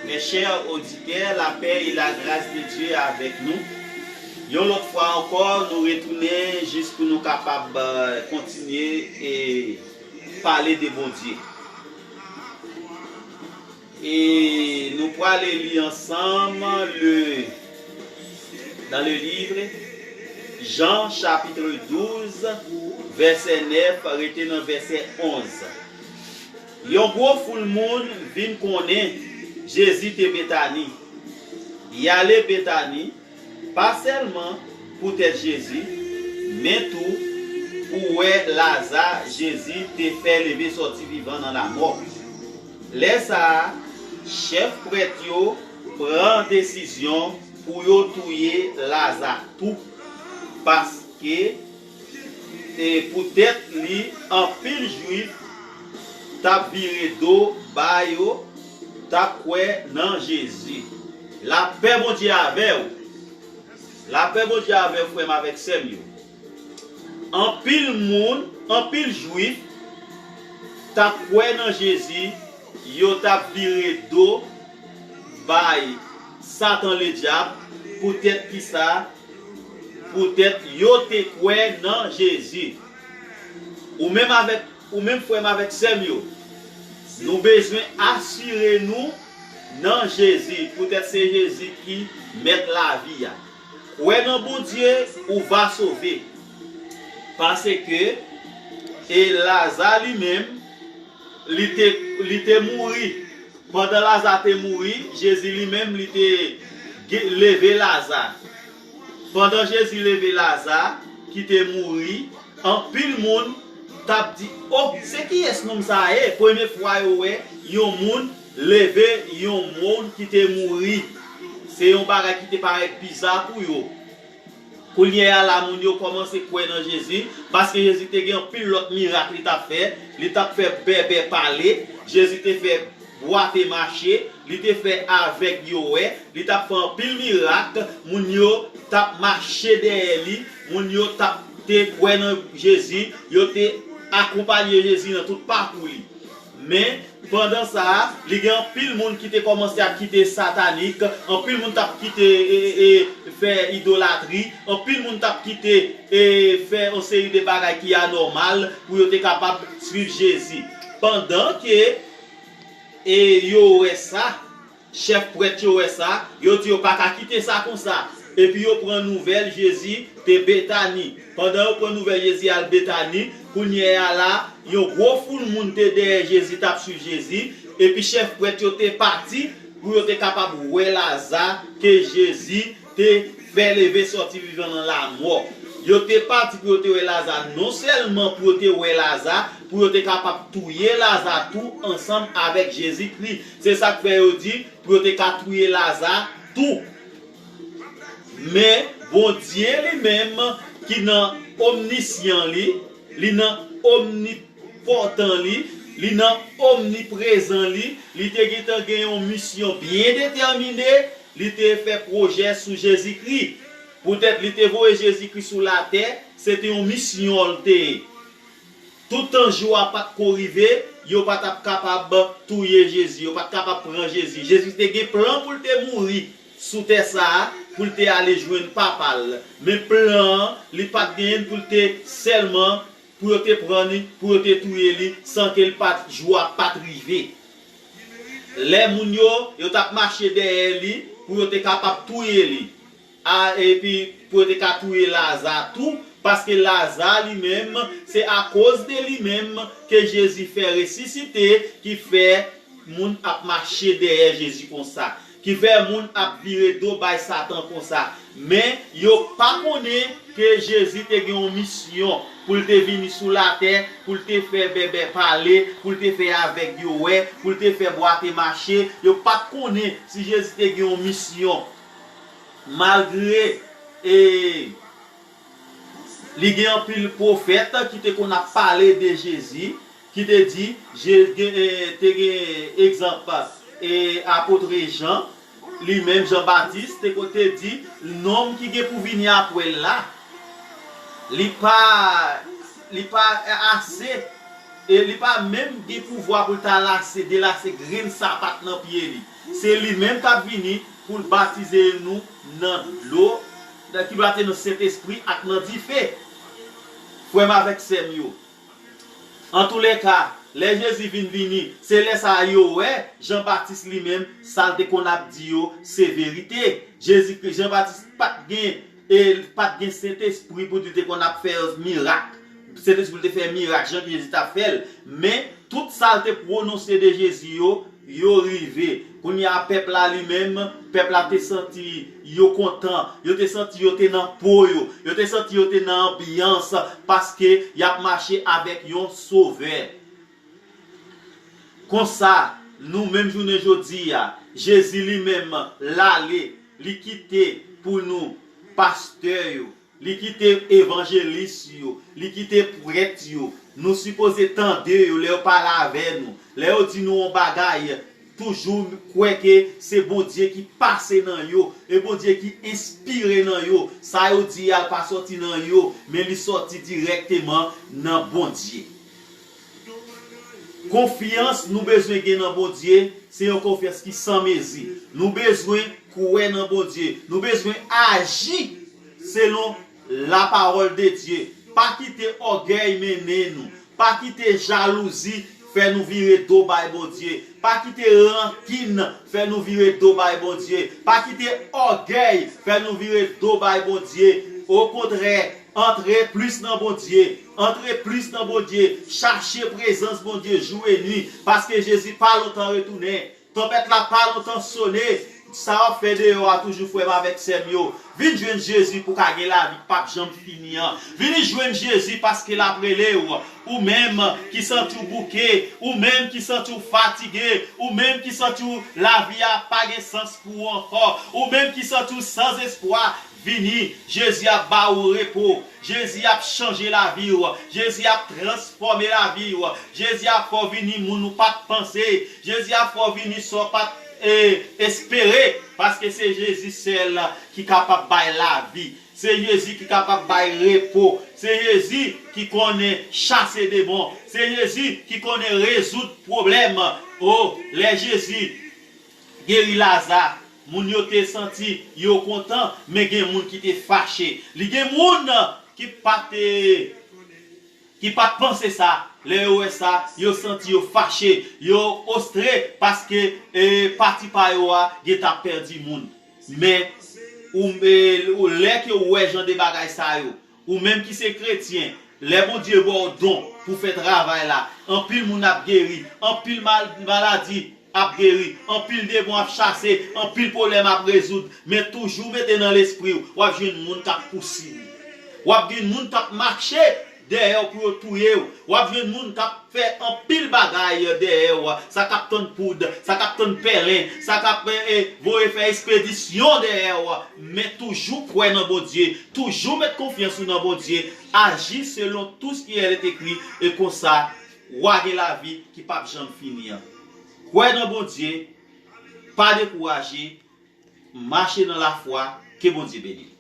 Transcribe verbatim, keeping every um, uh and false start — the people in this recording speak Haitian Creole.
Mes chers auditeurs, la paix et la grâce de Dieu avec nous. Yon lòt fwa ankò, nou retounen jis pou nou kapab, euh, kontinye e pale de Bondye. E nou prale li ansanm le, dans le livre Jan, chapitre douze, vèsè nèf, rete nan vèsè onz. Yon gwo foul moun vin konnen Jezi te Betani. Y ale Betani, pa sèlman poutèt Jezi, men tou pou wè Laza Jezi te fè leve sòti vivan nan lamò. Lè sa a, chèf prèt yo pran desizyon pou yo touye Laza tou, paske, e, poutèt li, anpil Jwif t ap vire do ba yo, t ap kwè nan Jezi. Lapè Bondye avè w. Lapè Bondye avè w, frè m avèk sè m yo. Anpil moun, anpil Jwif t ap kwè nan Jezi, yo t ap vire do bay Satan Ledyab. Poutèt kisa? Poutèt yo te kwè nan Jezi. Ou menm avèk, ou menm frè m avèk sè m yo, nou bezwen asire nou nan Jezi, poutèt se Jezi ki mèt lavi a. Kwè nan Bondye, ou va sove. Paske, e Laza li menm, li te, li te mouri. Pandan Laza te mouri, Jezi li menm, li te ge- leve Laza. Pandan Jezi leve Laza, ki te mouri, anpil moun t ap di, "O, se kiyès nonm sa a ye?" Premye fwa yo wè yon moun leve yon moun ki te mouri. Se yon bagay ki te parèt biza pou yo. Kounye a la, moun yo kòmanse kwè nan Jezi, paske Jezi te gen anpil lòt mirak li t ap fè. Li t ap fè bèbè pale, Jezi te fè bwate mache, li te fè avèg yo wè, li t ap fè anpil mirak, moun yo t ap mache dèyè li, moun yo t ap te kwè nan Jezi, yo te akonpaye Jezi nan tout pakou li. Men, pandan sa a, li gen anpil moun ki te kòmanse ap kite satanik, anpil moun t ap kite, e, e, fè idolatri, anpil moun t ap kite, e, fè yon seri de bagay ki anòmal pou yo te kapab swiv Jezi. Pandan ke, e, yo wè sa, chèf prèt yo wè sa, yo di yo pa ka kite sa konsa. Epi yo pran nouvèl Jezi te Betani. Pandan yo pran nouvèl Jezi al Betani, kounye a la, yon gwo foul moun te dèyè Jezi, t ap swiv Jezi. Epi chèf prèt yo te pati pou yo te kapab wè Laza ke Jezi te fè leve sòti vivan nan lamò. Yo te pati pou yo te wè Laza, non sèlman pou yo te wè Laza, pou yo te kapab touye Laza tou ansanm avèk Jezikri. Se sa k fè yo di pou yo te ka touye Laza tou. Men, Bondye li menm, ki nan omnisyan li, li nan omnipòtan li, li nan omniprezan li, li te gentan gen yon misyon byen detèmine, li te fè pwojè sou Jezikri. Poutèt li te voye Jezikri sou latè, se te yon misyon l te ye. Toutan jou a pa t ko rive, yo pa t ap kapab touye Jezi, yo pa t kapab pran Jezi. Jezi te gen plan pou l te mouri sou tè sa a, pou l te ale jwenn Papa l. Men plan an, li pa t genyen pou l te sèlman, pou yo te pran li, pou yo te touye li, san ke l pa t, jou a pa t rive. Lè moun yo, yo t ap mache dèyè li, pou yo te kapab touye li. A, epi pou yo te ka touye Laza tou, paske Laza li menm, se akoz de li menm ke Jezi fè resisite, ki fè moun ap mache dèyè Jezi konsa, ki fè moun ap vire do bay Satan konsa. Men, yo pa konnen ke Jezi te gen yon misyon pou l te vini sou latè, pou l te fè bèbè pale, pou l te fè avèg yo wè, pou l te fè bwate mache. Yo pa t konnen si Jezi te gen yon misyon. Malgre, e, li gen anpil pwofèt ki te konn ap pale de Jezi, ki te di, Je- gen- e, te gen egzanp, e, apotre Jan, li menm, Jan Batis, te ko- te di, nonm ki gen pou vini apre l la, li pa, li pa ase E li pa menm gen pouvwa pou l ta lase, delase grenn sapat nan pye li. Se li menm k ap vini pou l batize nou nan dlo, ki batize nou Sentespri ak nan dife. Frè m avèk sè m yo, antoulèka, lè Jezi vin vini, se lè sa a yo wè Jan Batis li menm, sa l te konn ap di yo, se verite. Jezi Kris, Jan Batis pa t gen, e, pa t gen Sentespri pou di l te konn ap fè mirak. Sentespri te fè mirak, jan ke Jezi t ap fè l. Men, tout sa l te pwononse de Jezi yo, yo rive. Kounye a, pèp la li menm, pèp la te santi yo kontan, yo te santi yo te nan po yo, yo te santi yo te nan anbyans, paske y ap mache avèk yon Sovè. Konsa, nou menm jounen jodi a, Jezi li menm, l ale, li kite pou nou pastè yo, li kite evanjelis yo, li kite prèt yo. Nou sipoze tande yo lè yo pale avè nou, lè yo di nou yon bagay, toujou kwè ke se Bondye ki pase nan yo, e Bondye ki enspire nan yo. Sa yo di a pa sòti nan yo, men li sòti dirèkteman nan Bondye. Konfyans nou bezwen gen nan Bondye, se yon konfyans ki san mezi. Nou bezwen kwè nan Bondye. Nou bezwen aji selon lapawòl de Dye. Pa kite ògèy mennen nou. Pa kite jalouzi fè nou vire do bay Bondye. Pa kite rankin fè nou vire do bay Bondye. Pa kite ògèy fè nou vire do bay Bondye. Okontrè, antre plis nan Bondye. Antre plis nan Bondye. Chache prezans Bondye jou e nwi. Paske Jezi pa lontan retounen. Twonpèt la pa lontan sone. Sa w ap fè deyò a toujou, frè m avèk sè m yo. Vin jwenn Jezi pou w ka gen lavi k p ap janm fini an. Vini jwenn Jezi paske l ap rele w. Ou menm ki santi w bouke, ou menm ki santi w fatige, ou menm ki santi w lavi a pa gen sans pou ou ankò, ou menm ki santi w san espwa, vini, Jezi ap ba ou repo. Jezi ap chanje lavi w. Jezi ap transfòme lavi w. Jezi ap fè w vini moun ou pa t panse. Jezi ap fè w vini sa w pa t, e, espere. Paske se Jezi sèl ki kapab bay lavi. Se Jezi ki kapab bay repo. Se Jezi ki konnen chase demon. Se Jezi ki konnen rezoud pwoblèm. O, lè Jezi geri Laza, moun yo te santi yo kontan, men gen moun ki te fache. Li gen moun ki pa te, ki pa t panse sa. Lè yo wè sa, yo santi yo fache, yo ostre, paske, e, pati pa yo a gentan pèdi moun. Men, ou, e, ou, lè ke w wè jan de bagay sa yo, ou menm ki se kretyen, lè Bondye ba w don pou fè travay la, anpil moun ap geri, anpil mal-, maladi ap geri, anpil demon ap chase, anpil pwoblèm ap rezoud. Men toujou mete nan lespri w, w ap jwenn moun k ap pousuiv ou. W ap jwenn moun k ap mache dèyè w pou yo touye w. W ap jwenn moun k ap fè anpil bagay dèyè w. Sa k ap tann poud, sa k ap tann pèlen, sa k ap, e, e, voye fè espedisyon dèyè w. Men toujou kwè nan Bondye. Toujou met konfyans ou nan Bondye. Aji selon tout ce qui est écrit. E konsa, w a gen lavi ki p ap janm fini an. Kwè nan Bondye. Pa dekouraje. Mache nan lafwa. Ke Bondye beni w.